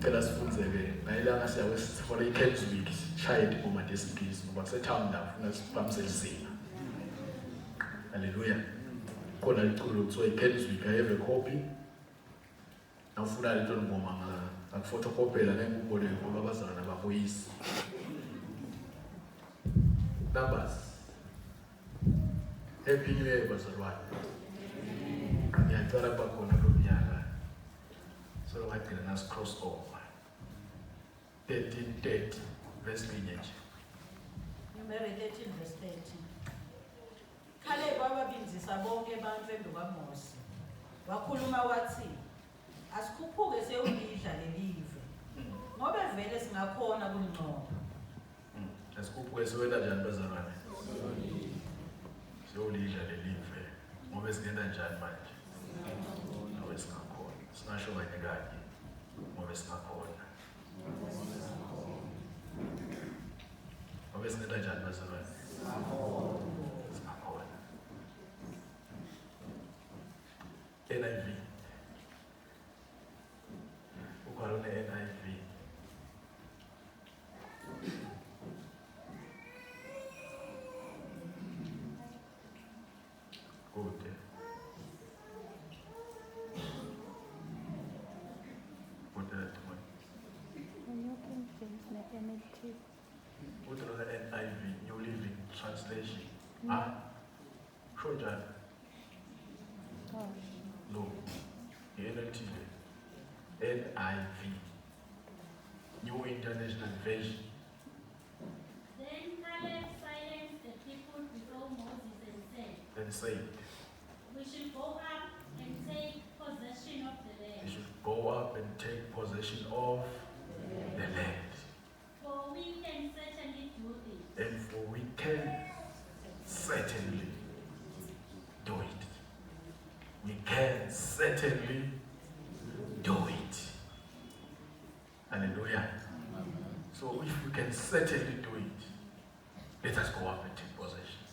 Cela sifundzeke ngayilanga siyawe sithole i-Kenswick sishaye tingoma tesiNgisi ngoba kusetown la funa siphamise lizinga. Haleluya. Khona liculo kuthiwa i-Kenswick I have a copy. Nawufuna leto ngoma ngakufotokopela ngeke uboleke ngoba abazalwane ababuyisi. Numbers. Happy New Year bazalwane. Ngiyacela kuba khona lo mnyaka. Solo ngagcina nasi cross over. 13:30 verse linye nje. Numeri 13 verse 30. Caleb wababinzisa bonke abantu embi kwaMose. Wakhuluma wathi, Asikhuphuke siyolidla lelive. Ngobe vele singakhona kulinqoba. Asikhuphuke siyoyenta njani bazalwane? Siyolidla lelive. Ngobe singenta njani manje? Ngobe singakhona. Singasho kanye kanye. Ngobe singakhona. Ngobe singenta njani bazalwane? Singakhona. NIV. Ubhalo ne-NIV. Kude. Kude ladimoni. New King James ne-NLT. Kude lona NIV, New Living Translation. Ah, Sho njani? No. I-NLT le. NIV. New International Version. Then Caleb silenced the people before Moses and said, And said, We should go up and take possession of the We land, should go up and take possession of the land. for we can certainly do it. And for we can certainly do it. We can certainly do it. Hallelujah. So if we can certainly do it, let us go up and take possession.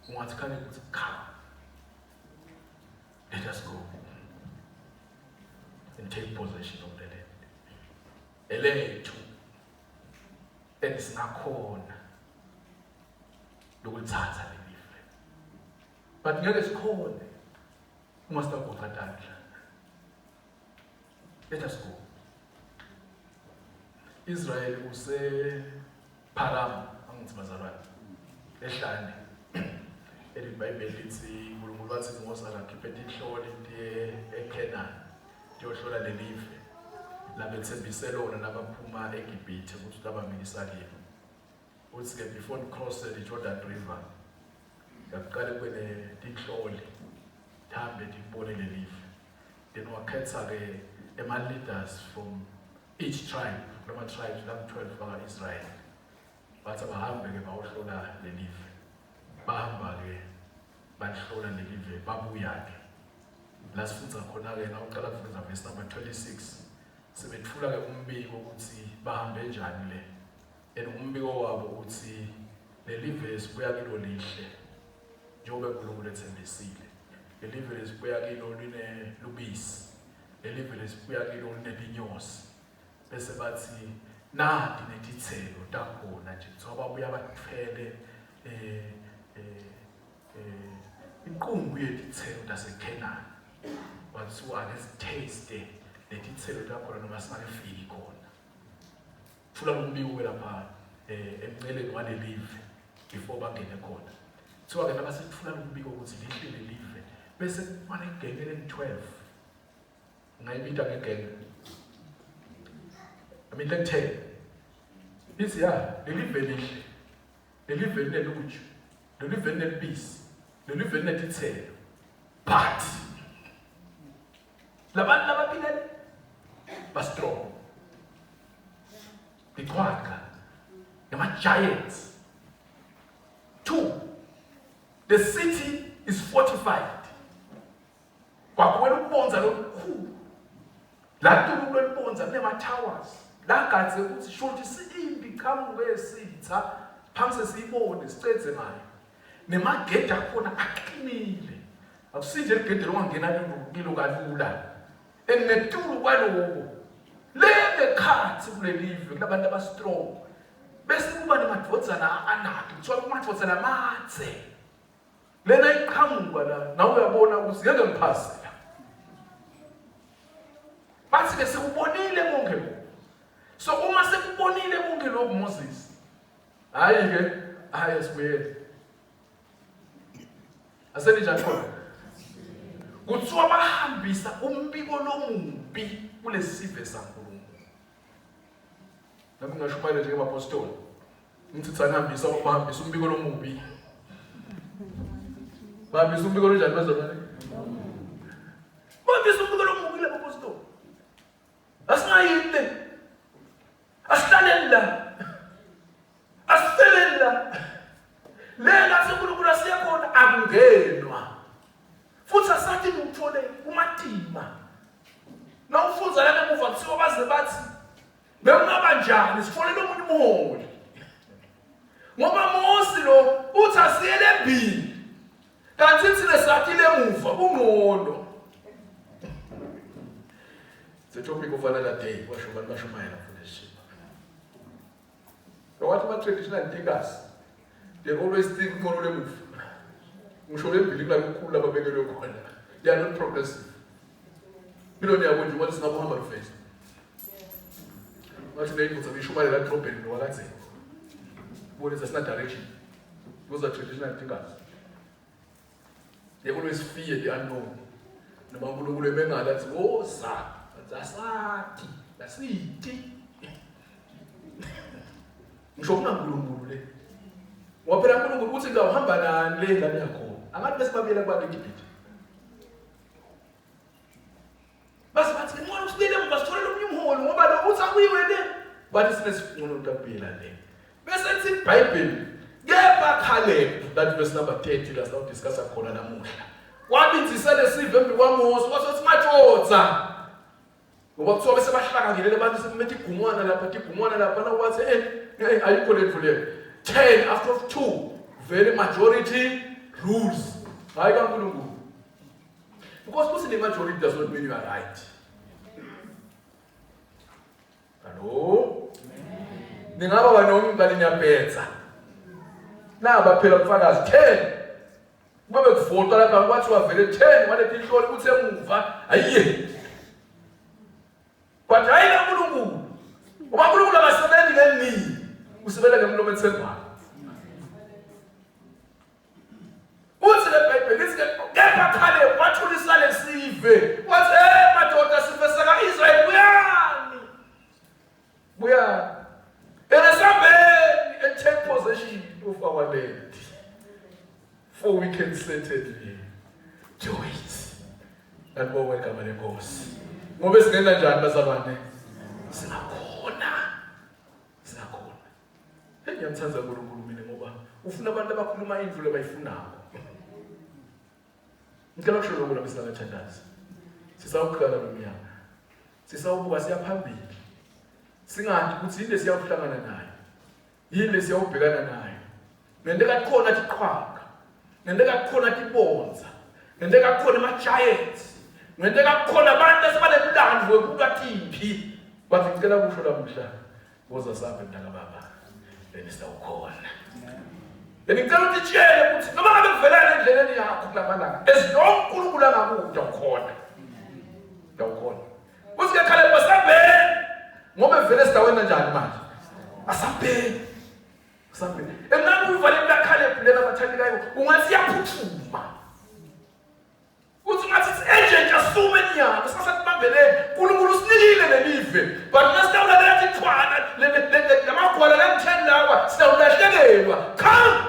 Ungathi khane ukuthi come. Let us go and take possession of the land. Elethu and singakhona lokulithatha lelive. But ngeke sikhone uma sitagoqa tandla. Let us go. Israel use Param angithi bazalwane ehlane eliBhayibheli lithi uNkulunkulu wathi kuMose akakhiphe tinhloli tiye eCanaan tiyohlola lelive labethembise lona nabaphuma eGibhithe ukuthi labamikisa kilo uthi ke before cross the Jordan River yakuqale kube netinhloli tihambe tibone lelive then wakhetha-ke ema-leaders from each tribe kulama-tribes langu-12 baka-Israyeli bathi abahambe-ke bayohlola lelive bahamba-ke balihlola lelive babuya-ke la sifundza khona-ke na uqala kufundza verse number 26 sebethula-ke umbiko ukuthi bahambe njani le and umbiko wabo uthi lelive esibuya kilo lihle njengoba uNkulunkulu ethembisile lelive lesibuya kilo line lubisi lelive lesibuya kilo linetinyosi bese bathi nadi netithelo takhona nje kuthiwa babuya bathwele eh eh eh inqumbu yetithelo taseKhenani kwathiwa ake sitaste letithelo takhona noma singakefiki khona Thula umbiko ke lapha eh emnceleni walelive before bangene khona. Kuthiwa ke nabasethula umbiko ukuthi lihle lelive bese kumane igenge leli-12 ungayibita ngegenge I mean leli-10 lithi ya lelive lihle lelive lineluju lelive linelubisi lelive linetithelo but Labantu labaphilele ba strong. Ichwaga nama giants. Two. The city is fortified. Kwakuwela ukubonza lokukhulu. La tuku lwelibonza kunema towers. La gadze ukuthi shuthi impi qhamuke esitha phambi sesiyibone sicedze ngayo. Nemagede akhona aqinile. Akusinje ligede longangena kilo kalula. And ngetulu kwaloko lengekhatsi kulelive kulabantu abastrong bese kuba nemadvodzana a-Anaki kuthiwa kumadvodzana amadze lena iqhamuka la nawe uyabona ukuthi ngeke ngiphase la bathi ke sikubonile konke lokhu so uma sekubonile konke lokhu Moses hayi ke hayi sibuyele Aseninjani khona? Kuthiwa bahambisa umbiko lomubi kulesive saNkulunkulu. Nami ngingashumayela njengebapostoli. Ngithi tsanihambisa bahambisa umbiko lomubi. Bahambisa umbiko lonjani bazalwane? Bahambisa umbiko lomubi labo apostoli. Asingayini le. Asihlaleni la. Asifeleni la. Le la seNkulunkulu asiye khona akungenwa. Futhi asathi lutho le kumatima. Nawufunza la emuva kuthiwa baze bathi bekungaba njani sifonele omunye umholi. Ngoba Mosi lo uthi asiyele embili. Kanti thina sathile emuva kungcono. It's a topic of another day. Basho abantu bashumayela mfundisi. Wathi ama-traditional thinkers they always think kungcono lemuva. Ngisho lembili kunalokukhulu ababekelwe khona. They are not progressive. Impilo niyabo nje wathi singabe uhamba lufesi. Wathi neyindvodza beyishumayela edrobheni nowakadzeni. Bonisa sina direction. Those are traditional thinkers. They always fear the unknown. Noma uNkulunkulu emengala athi woza, athi asati, asiti. Ngisho kunaNkulunkulu le. Ngoba phela uNkulunkulu uthi ngawuhamba nani le la niyakhona. Angathi bese babuyela kubantu eGibhithe. Base bathi ngcono sibuyele emuva sitholele omunye umholi ngoba lo uthi akuyiwe le. Bathi sinesifungo ntabuyela le. Bese lithi iBhayibheli kepha Caleb that verse number 30 la sawudiscussa khona namuhla. Wabinzisa lesive embi kwaMose wathi wathi madoda ngoba kuthiwa bese bahlakangile labantu sekumethe igumwana lapha igumwana lapha na wathi eh, eh ayikho lento leyo 10 out of 2 very majority rules hayi kaNkulunkulu Because kuthi the majority does not mean you are right. Hello? Ningaba banomi bani niyabhetsa. Naba phela mfakazi 10. Kube kuvotwa lapha kwathiwa vele 10 waletinhloli kuthi emuva ayiye. But hayi kaNkulunkulu. Ngoba uNkulunkulu akasebenzi ngeningi. Usebenza ngemlomo ethembayo. Uthi le Bhayibheli lithi kepha Caleb wathulisa lesive. Wathi hey madoda sive saka-Israyeli buyani. Buyani. Eresambeni and take possession of our land. For we can certainly do it. Alibongwe igama lenkosi. Ngoba singena njani bazalwane? Singakhona. Singakhona. Hey ngiyamthanda uNkulunkulu mina ngoba ufuna abantu abakhuluma indlu lebayifunako. Ngicela kusho lokhu nami singathandazi. Sisawuqala lo mnyaka. Sisawubuka siyaphambili. Singathi ukuthi yini lesiyakuhlangana nayo. Yini lesiyawubhekana nayo. Ngenteka kukhona tiqhwaga. Ngenteka kukhona tibonza. Ngenteka kukhona ama-giants. Ngenteka kukhona abantu asebanemlando wekulwa timphi. Bathi ngicela kusho lamuhla Woza sambe mntaka baba. Then sawukhona. Then ngicela utitshele ukuthi noma ngabe kuvelana endleleni yakho kulamalanga as long uNkulunkulu angakude ukhona. Awukhona. Uthi ke Caleb asambeni. Ngoba vele sidaweni kanjani manje? Asambeni. Asambeni. Emnani uyivalile la Caleb lena bathandekayo ungathi iyaphuthuma. Uthi ngathi it's-agent asume enyama sasakubambeleni uNkulunkulu usinikile lelive but nasitawulalela tithwana lamagwala lamtheni lawa sitawulahlekelwa come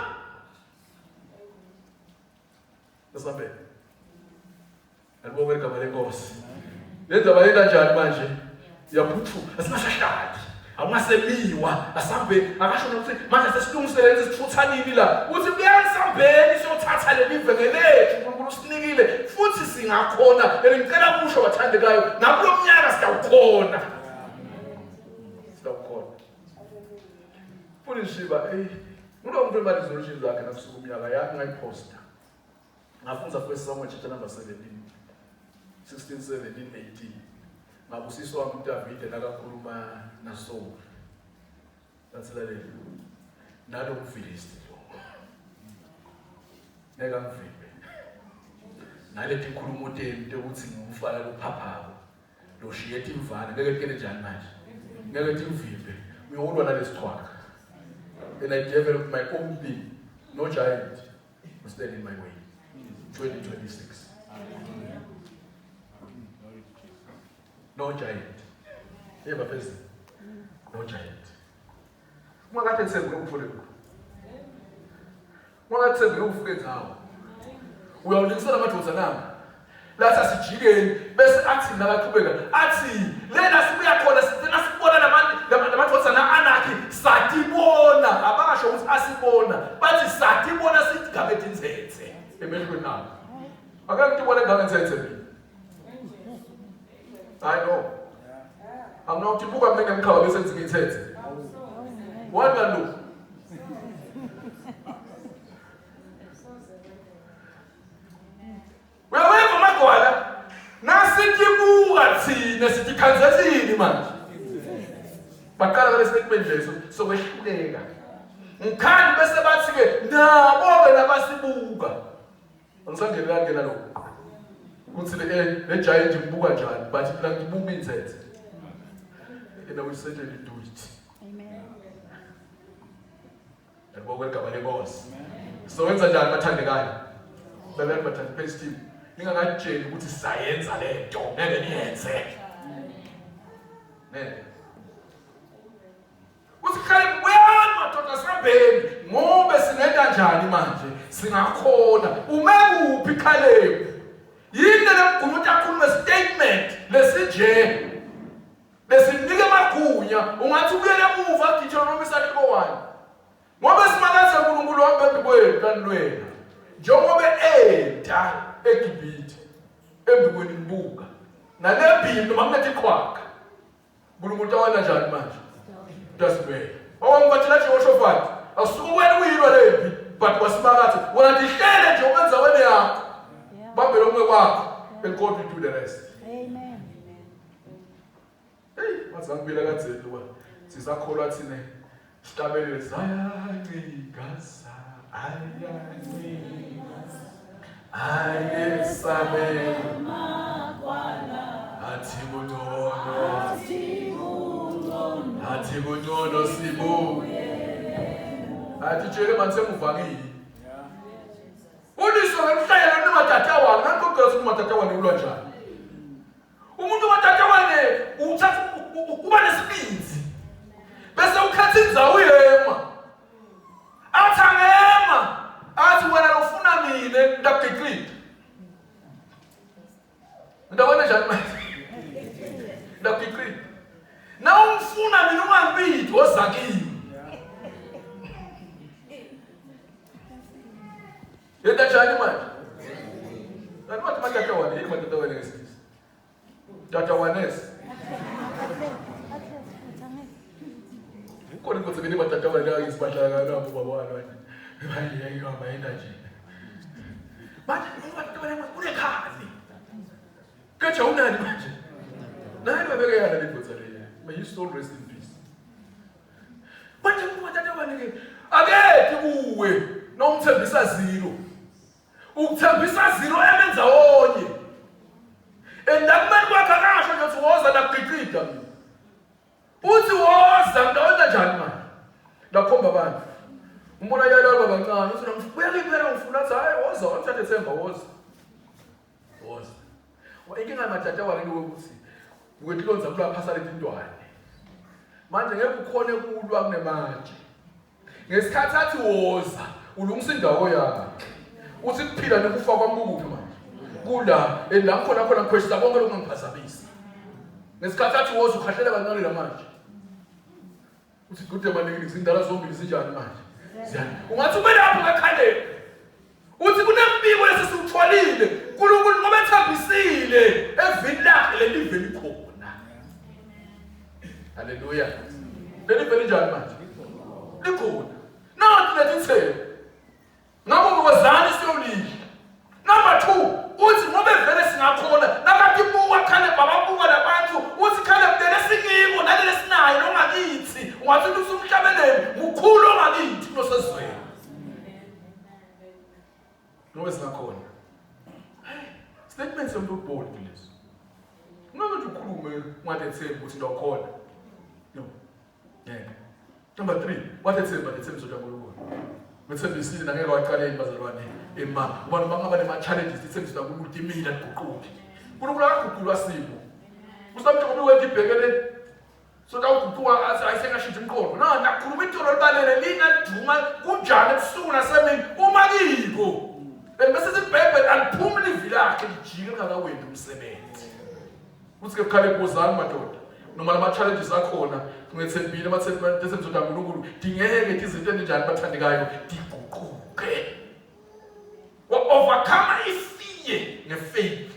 Asambeni Alibongwe igama lenkosi le ndaba yenkanjani manje Uyaphuthuma asingasahlali. Awungasemiwa asambe akasho nokuthi manje sesilungiselele sithuthanini la. Uthi kuyasambeni siyothatha leli live ngelethu uNkulunkulu usinikile futhi singakhona. Ngicela kusho bathandekayo nakulo mnyaka siyawukhona. Siyawukhona. Futhi Shiba eh kulo muntu emali resolution zakhe nakusuka umnyaka yami ngayiposta. Ngafundza first Samuel chapter number 17. 16 17 18. Ngabusiswa uDavide nakakhuluma naSaul. Bathi lalela. Nalo mfilisti lo. Ngeke angivimbe. Naleti nkulumo tenu tekuthi ngumfana lophaphako. Loshiye timvana ngeke kene njani manje? Ngeke timvimbe. Uyokulwa nalesichwaga. And I developed my own thing. No giant will stand in my way. 2026. No giant. Yeba phezulu. No giant. Ungakade ngithembe ukufuna lokho. Ungakade thembe ukufuke ngawo. Uyawulingisela amadoda nami. Lathi asijikeni bese athi nakaqhubeka athi lena sibuya khona sicela sibona lamadvodzana anakhi satibona abasho ukuthi asibona bathi satibona sigabe tintsetse emehlweni abo ake ngitibone ngabe ntsetse mina I know. I'm not tibuka mina ngemkhaba bese ngithi ngithethe. Wani kaloku? Uyaweva magwala? Nasitibuka thina sithi khanzesini manje. Baqala ngale statement leso sokwehluleka. Ngikhani bese bathi ke nabo ke labasibuka. Angisangenelani ke nalokho. Kuthi le eh, le giant ngibuka njani but mina ngibuka inzethe. And I will certainly do it. Amen. Ngibonga igama lenkosi. So wenza njani bathandekayo? Lalani bathandi praise team. Ningakatsheli ukuthi sizayenza lento, ngeke niyenze. Ngeke. Uthi Caleb buyani madoda sihambeni ngobe singenta njani manje? Singakhona. Ume kuphi Caleb? Yini lemgunuti akhulume statement lesinje? Besimnika amagunya ungathi ubuyele emuva Deuteronomy isahluko 1. Ngoba simakathe uNkulunkulu wami phambi kwenu kanilwela. Njengoba enta eGibhithe embikweni nibuka. Nalebhini noma kunethi qhwaga. uNkulunkulu utawenza njani manje? Utasibeka. Owangibathela Jehoshaphat, asuke wena uyilwa lempi, but wasimakathe wena ndihlele nje umenza wena yakho. Bambe lo mwe kwakho and God will do the rest. Amen. Hey, wathi ngibila kadzeni wa. Sisakholwa thina sihlabelele zayancikaza ayancikaza ayesabe athi kungcono athi kungcono sibu athi tshele manje semuvakile uliso ngemhlayela nomatatawane ngangikugcela ukuthi umatatawane ulwa njani Umuntu watatawane uthatha uba nesibindi bese ukhetha indzawo uyema athi angema athi wena ufuna mina ngidakugicida ndabona njani manje ndakugicida na ungifuna mina ungangibidi woza kimi Yenta njani manje? Kanti wathi matatawane, yini matatawane ngesingisi? Tatawanes. Khona inkonzo bene matatawane la isibahlala nabo baba walo manje. Manje yayihamba yena nje. Manje umatatawane unekhali. Keja unani manje? Nani babeke yana le ndvodza leya. May his soul rest in peace. Manje umatatawane ke akethi kuwe nomthembisa zero. Ukuthembisa zero emenza onye. And akumele kwakhe akasho nje ukuthi woza nakugicida mina. Uthi woza ngidawona njani manje? Ndakhomba abantu. Umbona yalwa kancane uthi namfuya phela ngifuna athi hayi woza wathathe themba woza. Woza. Inkinga yamatatawane ukuthi wetilonza kulaphasa letintwane. Manje ngeke ukhone kulwa kunematshe. Ngesikhathi athi woza, ulungisa indawo yakhe. Uthi kuphila nokufa kwami kukuphi manje? Kula, and la ngikhona khona ngikhweshisa konke lokungangiphazamisa. Ngesikhathi athi woza ukhahlela kancane la manje. Uthi kude maningi izindala zombili zinjani manje? Ziyani. Ungathi ube lapho ngakhaleni. Uthi kunembiko lesisiwutholile. uNkulunkulu ngoba ethembisile evini lakhe leli veli khona. Haleluya. Leli veli njani manje? Likhona. Nathi lethithelo. Ngakho ngokwazani siyolidla. Ungatethembi ukuthi ndokhona. No. Ngeke. Number 3, wathethemba lethembiso likaNkulunkulu. Wethembisile nangeke waqaleni bazalwane ema. Ngoba noma kungaba nema-challenges ithembiso likaNkulunkulu timile aliguquki. uNkulunkulu akaguqulwa simo. Usamntu ngoba iwedi ibhekene so tawuguquka athi ayisengashintsha umqondo. No, nakhuluma itolo libalele lingaduma kunjani ebusuku nasemini uma kiko. And bese sibhebhe aliphumi livi lakhe lijike lingakawendi umsebenzi. Uthi ke bukhale buzani madoda. Noma lama challenges akhona ngethembile amathembiso kaNkulunkulu dingeke izinto ezinjani bathandekayo diguquke. Wa overcome ifear ngefaith.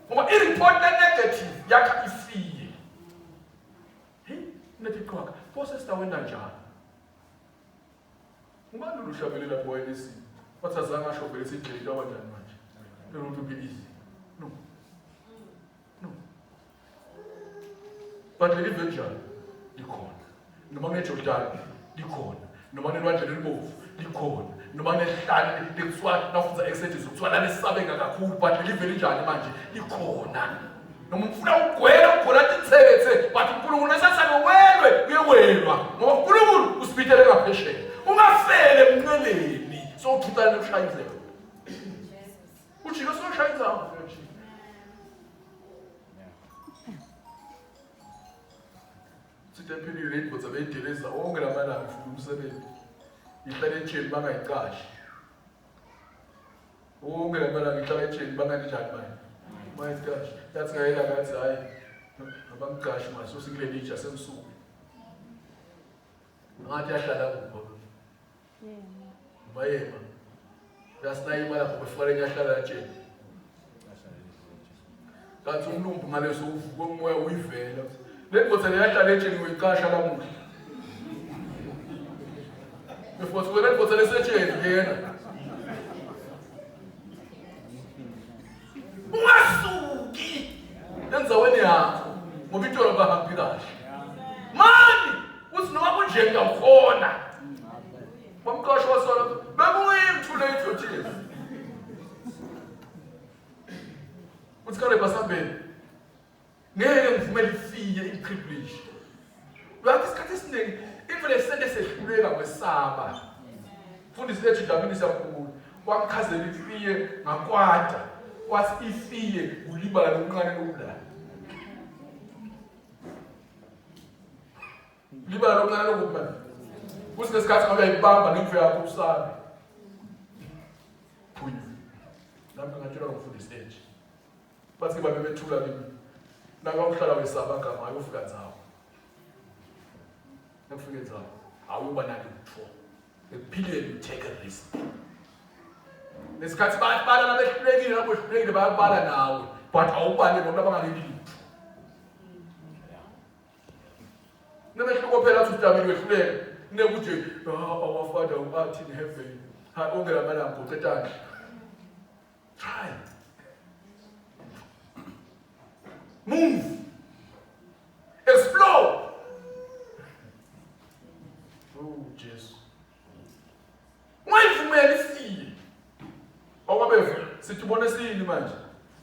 Ngoba i-report le-negative yakha ifear. Hey, netiqwaka. Pho sesitawenda njani? Ubani lolu hlabelela lapho wayelesi? Wathi azange asho vele sindlela into abanjani manje. The road will be easy. No. No. But leli venjani likhona. Noma kuneJordani likhona. Noma kunelwandle lelibovu likhona. Noma kunehlane lekuthiwa nawufundza Exodus kuthiwa lalisabeka kakhulu but leli vele njani manje likhona. Noma ufuna ugwela ugwela tithethe but uNkulunkulu nasathi akewelwe kuyewelwa ngoba uNkulunkulu usibithele ngaphesheya. Ungafele emnceleni sowuthutana nokushaya indlela. Ujike soshaya inzamo uyajika. Sithi empilweni le ndoda beyideleza onke lamalanga ifuna umsebenzi. Ihlale ejele bangayicashi. Wonke lamalanga ihlala ejele banganjani manje. Bayicashi. Yathi ngayela ngathi hayi abamcashi manje sosikuleli itsha semsuku. Ngathi yahlala kuphi? Yema. Bayema. Yasinayima lapho befika yahlala ejele. Kanti umlumbi ngaleso uvuka umoya uyivela. Le ndoda leyahlala etsheni uyiqasha lamuhla. Before le ndoda lesetsheni ngena. Ungasuki endaweni yakho ngoba itolo bahambi kahle. Mani uthi noma kunje ngiyawukhona. Wamqasha wasala bekuyimi too late your tears. Uthi kale basambeni. Ngeke ngivumele ifear iprivilege. Uyathi isikhathi esiningi into lesente sehluleka kwesaba. Mfundisi lethu Dlamini siyakhumbula. Wamchazela ifear ngakwata. Wathi ifear ulibala lokuncane lokula. Libala lokuncane lokuphi manje? Kuthi ngesikhathi ngabe uyayibamba nemvu yakho usabe. Phunya. Nami ngatshelwa ngumfundisi Edge. Bathi babe bethula kimi. Naka uhlala wesaba gama ayofika ndzawo. Nakufika ndzawo awuba nalutho. Ekuphileni you take a risk. Nesikhathi bayabala labehlulekile labo hlulekile bayabala nawe but awubali ngoba bangaleli lutho. Nemehluko phela athi uDavide wehluleka. Nekuthi ah, our father who art in heaven. Ha onke lamalanga goqetandla. Try. Move. Explore. Oh Jesu. Ungayivumeli ifear. Okwabeve sithi ubone sini manje.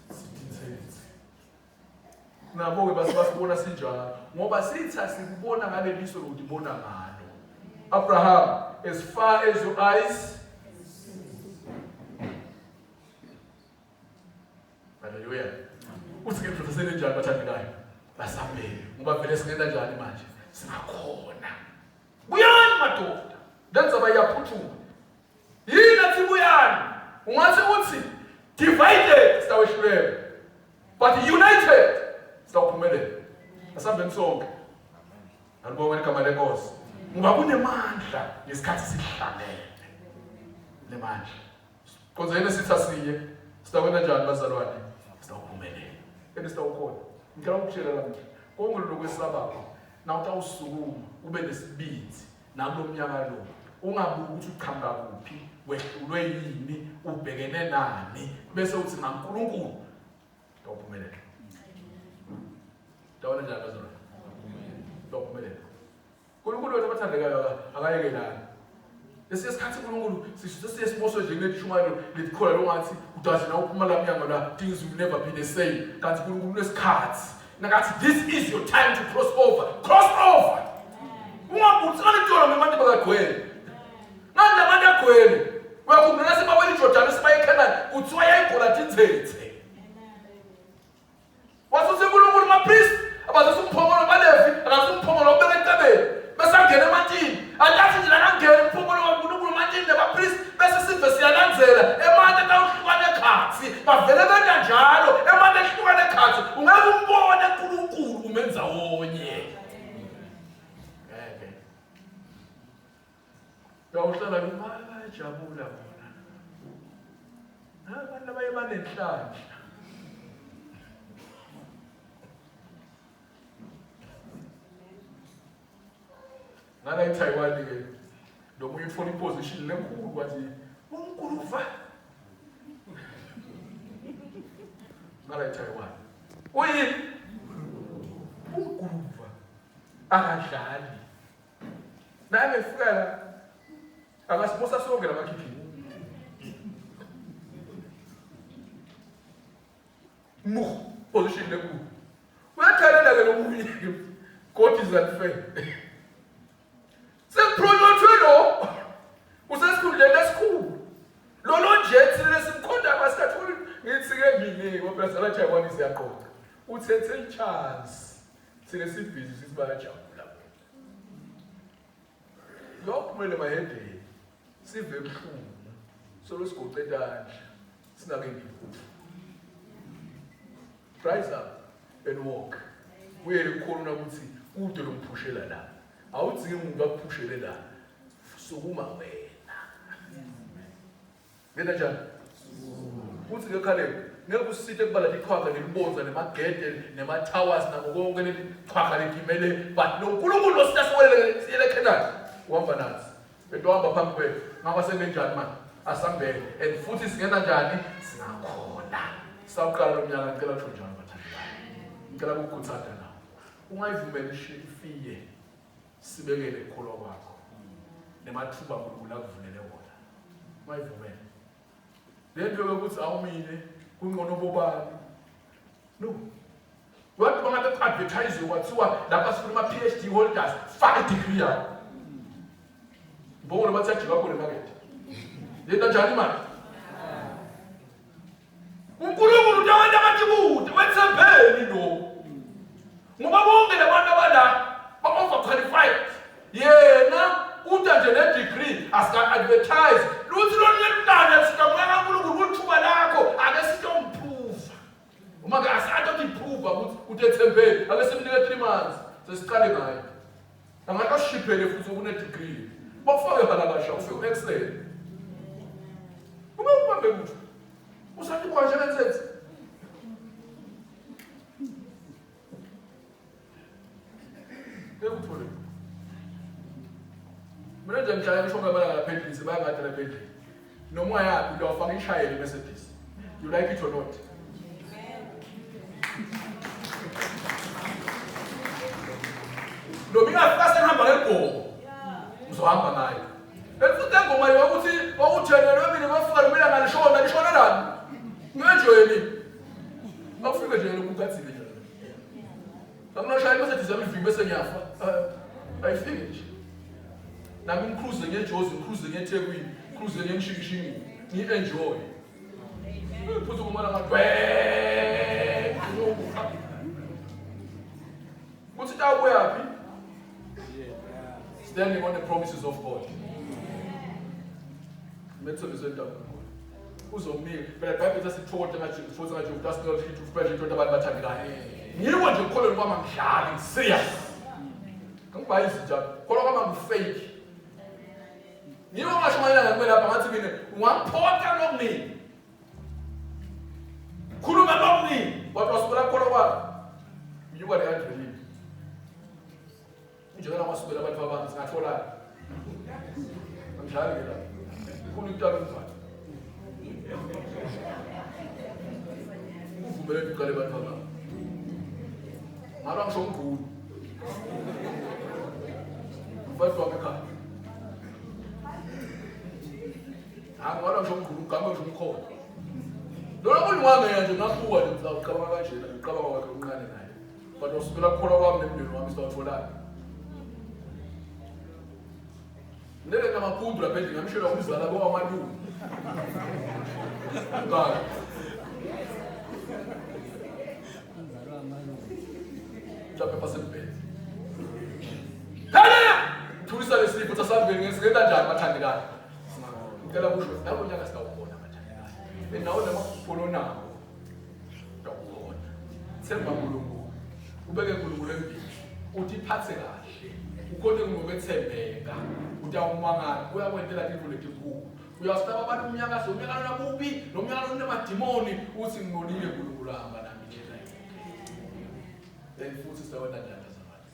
Sithi thethe. Nabo ke base basibona sinjalo ngoba sithi asikubona ngaleliso lokubona ngalo. Abraham as far as your eyes Haleluya. Uthi ke mfundisi njani bathandekayo? Basambele ngoba vele singena njani manje? Singakhona. Buyani madoda. Lendzaba iyaphuthuma. Yini athi buyani? Ungathi uthi divided sitawehluleka. But united sitawuphumelela. Asambeni sonke. Alibonge igama lenkosi. Ngoba kunemandla ngesikhathi sihlangene. Nemandla. Kodwa yena sithi asiye. Sitawena njani bazalwane? Sitawuphumelela. Ene sitawukhona. Ngicela ukutshela lamuhla. Konke lokhu esabakho na utawusukuma ube nesibindi nakulo mnyaka lo ungabuki ukuthi uqhamuka kuphi wehlulwe yini ubhekene nani bese uthi ngaNkulunkulu utawuphumelela. Tawona njani bazalwane? Utawuphumelela. uNkulunkulu wethu abathandekayo akayekelani. Lesi sikhathi uNkulunkulu sisho sesiye siboswe nje kuleli lelikhona longathi udazi na uphuma la mnyango la things will never be the same kanti uNkulunkulu unesikhathi. Nakathi this is your time to cross over. Cross over. Ungabuthi ngalentolo ngemanti bakagcwele. Ngani labantu agcwele? Uyakhumbula sebawela iJordan sibaye eCanaan kuthiwa yayigula tinthethe. Wasusa uNkulunkulu mapriest abazisa umphongolo baLevi akasusa umphongolo ubeka ecebeni bese angena emantini akathi nje akangena umphongolo kaNkulunkulu emantini nabapriest bese sive siyalandzela emanti atawuhlukana ekhatsi bavele benta njalo emanti ehlukana ekhatsi ungeke umbone uNkulunkulu umenza wonye ngeke Uyawuhlala ke bayajabula bona. Abantu abaye banenhlanhla. Ngala eTaiwan ke lo munye uthola iposition lenkulu wathi unkuluva. Ngala eTaiwan. Uyini? Unkuluva. Akadlali. Naye ngifika la akasibusa sonke lamakhikhini. Muh position lenkulu. Uyakhalela ke lo munye. God is unfair. Sekupromothwe lo. Usesikhundleni esikhulu. Lolo nje thina lesimkhonda basikatholi ngithi ke mina ngoba sala Taiwan siyaqoqa. Uthethe i-chance. Thina sibhizi sithi bayajabula bona. Yophumele mahedeni sive ebuhlungu solo sigoqe tandla singakendi lutho. Rise up and walk. Kuyele kukhona ukuthi kude lomphushela la. Awudzingi umuntu akuphushele la. Sukuma wena. Ngena njani? Uthi ke Caleb, ngeke usite kubala liqhwaga nelibonza nemagede nema-towers nako konke leli qhwaga letimele but lo nkulunkulu losita siwelele siyele eKhenani uhamba nathi bento uhamba phambi kwethu ngaba sengenjani manje asambele and futhi singena njani singakhona sawuqala lo mnyaka ngicela kusho njalo bathandekayo ngicela ukukhuthaza nawo ungayivumeli ifiye sibekele ukukholwa kwakho nemathuba uNkulunkulu akuvulele wona ungayivumeli le nto yokuthi awumile kungcono bobani no wathi bangabe ku-advertise kwathiwa lapha sifuna ama-phd holders faka i-degree yakho mbongolo bathi ajika khona emakethe yenta njani imali uNkulunkulu utawenta abantu kude wethembeni lo ngoba bonke labantu abala ba-overqualified yena uta nje ne-degree asika-advertise luthi lolunye lutana sikamoya kaNkulunkulu kulithuba lakho ake sitomprova uma ke asatotiprova ukuthi utethembeni ake simnike 3 months sesiqale ngayo Angathi ashiphele futhi ukune-degree bakufake halakasha ufike u-excel uma ubambe kuthi usathi kwanje benzenze ngeke uthole mina nje ngihlala ngisho ngabala lapha endlini sebayangade lapha endlini noma ungayaphi uyawufaka ishayele imercedes you like it or not noma ingafika sengihamba ngebhongo ngizohamba ngayo and futhi lengoma yokuthi okuthenelwe mina kwafika lumina ngalishona lishona lani ngenjweni akufike nje lokhu ugathile nje akunoshaya imercedes yami iviki bese ngiyafa eh, ayifiki nje nami ngikruze ngejozi ngikruze ngethekwini ngikruze ngemshikishingini ngi-enjoy futhi kumana ngathi kuthi tawubuyaphi standing on the promises of God methembisweni kaNkulunkulu uzomnika phela ibhayibheli sasithokote ngajesu futhi ngajesu ukuthi asinike ukuthi phela into abantu bathandekayo ngiko nje ukukholelwa kwami angidlali serious ngibhayi izinja kholwa kwami angifake ngiko ngasho mayelana kumele lapha ngathi mina ungaphotha lokuningi khuluma lokuningi kodwa wasukela kukholwa kwami unyuka le-adrenaline Njengoba kwasukela abantu abami singatholana. Angidlali ke la. Khulu ukutala umfana. Uvumele uqale abantu abami. Ngalo ngisho umgulu. Mfati wami ekhaya. Hayi ngalo ngisho umgulu, ugama ngisho umkhono. Lona muntu wangena nje ngabuka nje ngicabanga kanjena, ngicabanga kwakhe omncane naye. But usukela kukholwa kwami nemndeni wami sitawutholana. Ngeke namaphundu lapha endlini ngamshela umzala kowamalume. Ngaka. Mhlawumbe basembhede. Phela! Thulisa lesifo sasambeni ngesingenza njani bathandekayo? Ngicela kusho nawo nyaka sitawubona bathandekayo. Nawo namaphupho nawo. Utawubona. Themba uNkulunkulu. Ubeke uNkulunkulu embili. Utiphathe kahle. Ukhonte ngokwethembeka. Utawumangala uyakwentela tintfo letinkulu. Uyawusaba abantu umnyakazo, umnyaka lona mubi, lo mnyaka lona unemadimoni, uthi ngingonile uNkulunkulu ahamba nami indlela yonke. Then futhi sitawenta njani bazalwane?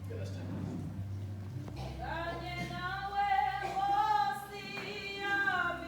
Cela sithandaze.